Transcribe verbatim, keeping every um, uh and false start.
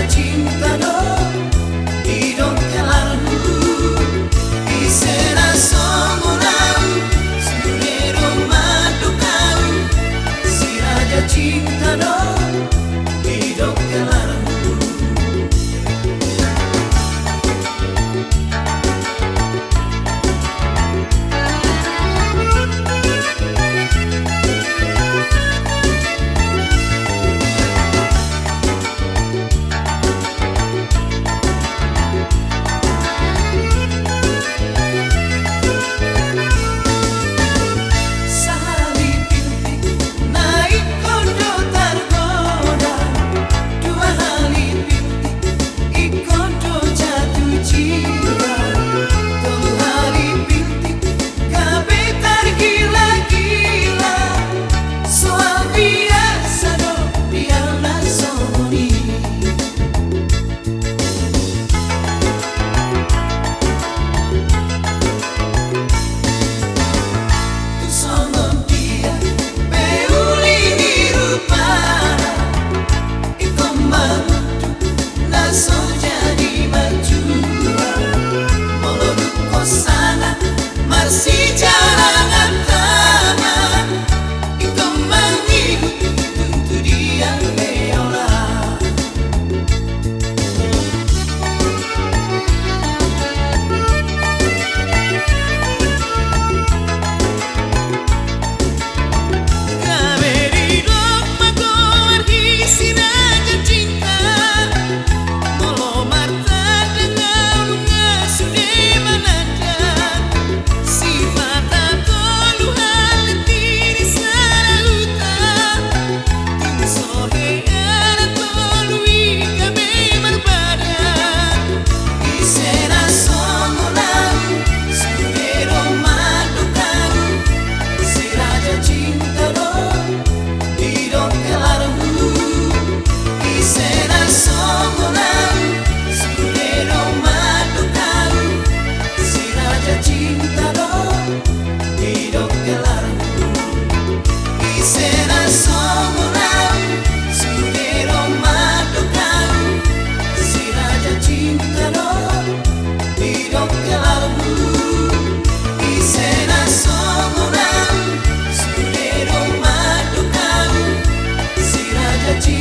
Cinta do didok gelarmu, ise na songon au, sude do mandok au, si Raja Cinta do didok gelarmu. Sahalipilpil na ingkon do targoda, dua halipilpil ingkon do jatuh cinta, tolu halipilpil gabe targila-gila. Soal biasa do biar na songon i. Tung songon dia pe uli ni rupana, ingkon mangudut na so jadi manjua. Molo dung hosana marsijalangan tangan, ingkon mangihut tung tu dia pe holan. Gabe didok ma goar i si Raja Cinta, molo martanda nunga sude mananda, sipata tolu hallet i di sada huta. Tung so hea na tolu i gabe marbada. Ise na songon au, sude do mandok au, si Raja Cinta do didok gelarmu. Ise na songon au, sude do mandok au, si Raja Cinta do didok gelarmu. Ise na songon au, sude do mandok au, si Raja Cinta do didok gelarmu. Ise na songon au, sude do mandok au, si Raja Cinta